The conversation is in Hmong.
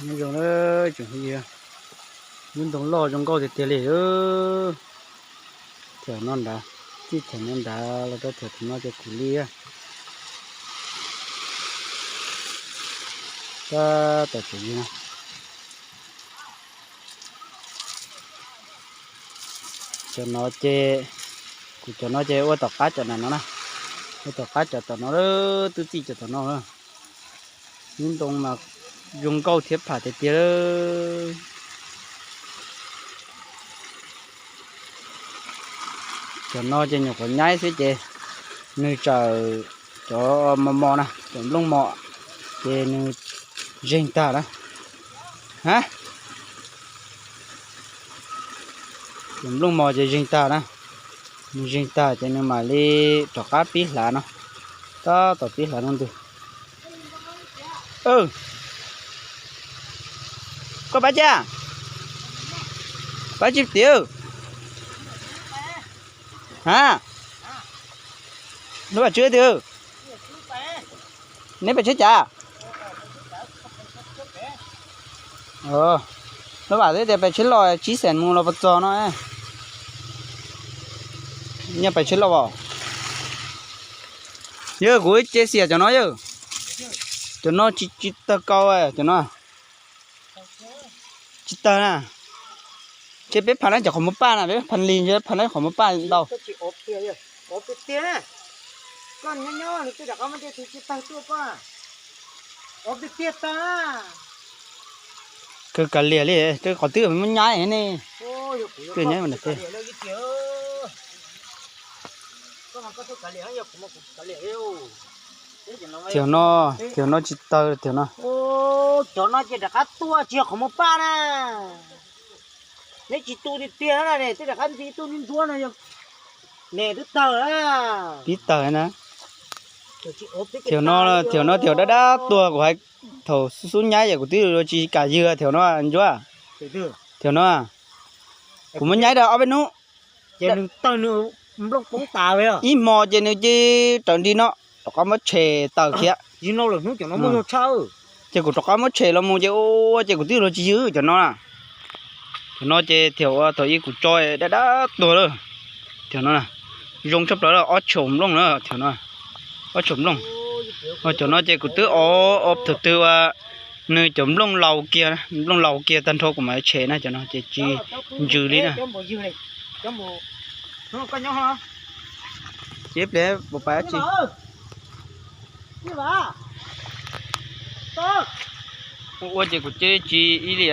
Nyob zoo na, tsoom phooj ywg, lub ntoo loj zoo nkauj tiag tiag li. Thaum no nrad, txij thaum no nrad los rau thaum no ces kuv li tab tom tseem li no. Cov no ces, kuv cov no ces ua tom qab cov na no na, ua tom qab cov tom no, twb txij cov tom no. Lub ntoo mas zoo nkauj thiab pham tiag tiag. Cov no ces nyuam qhuav nyaib xwb ces nws tsawm cov mos mos na, cov nplooj mos ces nws zeeg tag na. Ha, cov nplooj mos ces zeeg tag na. Nws zeeg tag ces nws mam li rov qab pib hlav no. Tab tom pib hlav no ntag. Koj pab cas? Pab tsis tiag. Ha, lub pam tswb tiag. Neb pes tshiab cas? Lub pam twb tias pes tshiab los tsib xees mus los puas txog no. Nyiaj pes tshiab los os. Yog kuv cia xiam cov no yog, cov no tsis tsis tawg kau cov no. Tsis tawg na. Ces peb phav na cov qhov muag paj na, peb phav lig ntshe phav na qhov muag paj ntau. Kawg kav liam li, qhov twb muab nyaib ne. Twb nyaib mas nws. Thiam no, thiam no tsis tawg thiam no. Cov no ces rov qab tuaj tsis yog qhov muag paj na. Neb tsis tu tiag tiag na, tej rov qab ntxi tuaj ntsuab ntsuab no yog ne twb tawg. Pib tawg na. Thiam no, thiam no thiam dab dab tuag, kuv hais thaum xub xub nyaib ces kuv twb tsis kam ywg thiam no ntsuab. Thiam no kuv muab nyaib rau ob peb hnub, ib hmo ces nws cia li raws nri no, rov qab muab tshem tawm khiav. Ces kuv rov qab muab tshem los mus ces ua ces kuv twb los tsis ywg cov no na. Cov no ces thiam uas thaum ub kuv tso dab dab tuag lawm. Thiam no zoo tshaj plaws lawm, ob tsham nplooj na thiam no. Ob tsham nplooj. Cov no ces kuv twb o, o thaum twg uas nws cov nplooj laus kiag, nplooj laus kiag tag nrho kuv mam tshem na, cov no ces tsis ntsws li na. Ces ib pliag puas pais dab tsi. Ua ces kuv cia li tsis ib li.